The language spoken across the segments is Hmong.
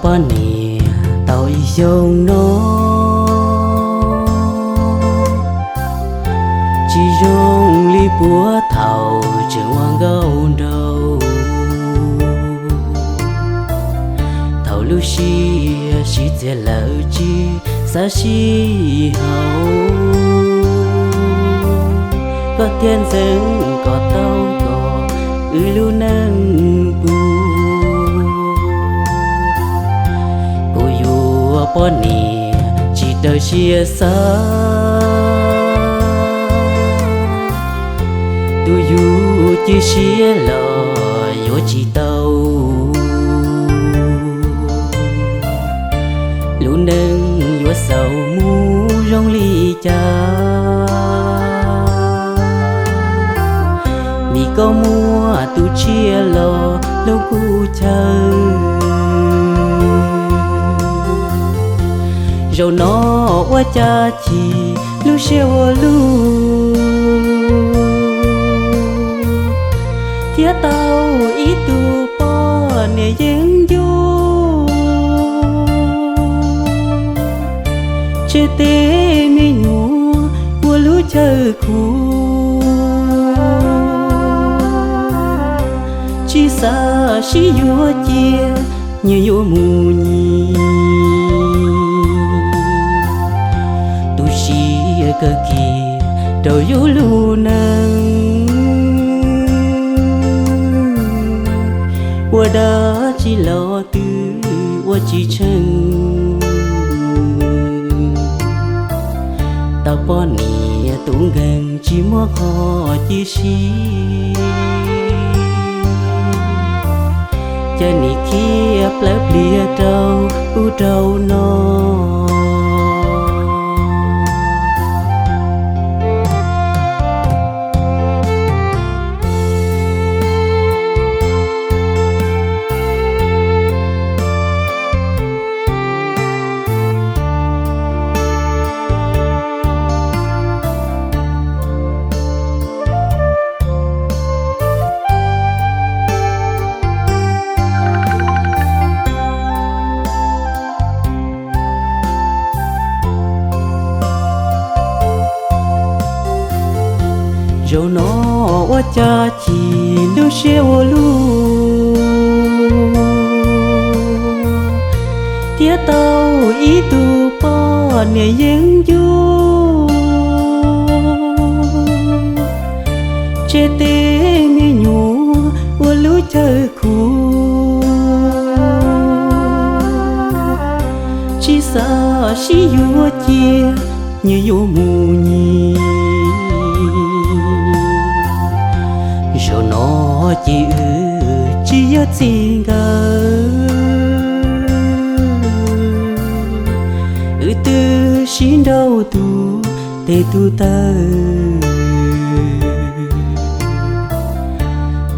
Poj niam tau ib xyoos no, tsis zoo li puag thaum tseem ua nkauj nraug. Thaum lub sij hawm sib txias lawm tsis xav sib haum, koj thiaj ntxeev kom tau kom wb lub neej puv. Kuv yuav poj niam tsis raws siab xav, tus yus cia siab los yuav tsis tau. Lub neej yuav xaus mus zoo li cas, vim koj muaj tus tshiab los hlub kuv chaw. Zaum no ua cas chim lub siab ua luaj, thiab tau ib tug poj niam yeeb ncuab. Tseg tej me nyuam ua lub chaw khuv, tsis xav sib yuav cia, nyias yuav mus nyias. Tu siab kawg kiag rau yus lub neej, ua dab tsi los twb ua tsis tsheej. Tau poj niam tus nkeeg tsis muaj qhov cia siab, cia nim khiav plawv pliag rau ub rau no. Zaum no ua cas chim lub siab ua luaj, thiab tau ib tug poj niam yeeb ncuab. Tseg tej me nyuam ua lub chaw khuv, tsis xav sib yuav cia, nyias yuav mus nyias. Zaum no ces wb tsis yog txij nkawm, wb twb sib nrauj tus tes tus taw.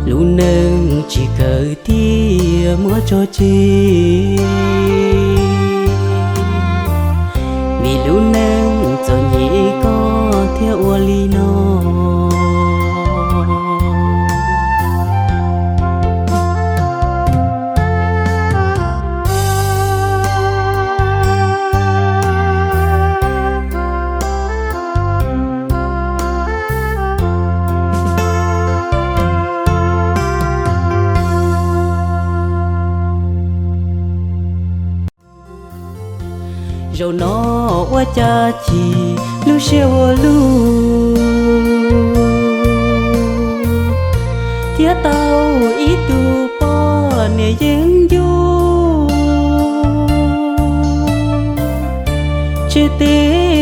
Lub neej tsis kawm thiaj muab tso tseg, vim lub neej txom nyem koj thiaj ua li no. Zaum no ua cas chim lub siab ua luaj, thiab tau ib tug poj niam yeeb ncuab. Tseg tej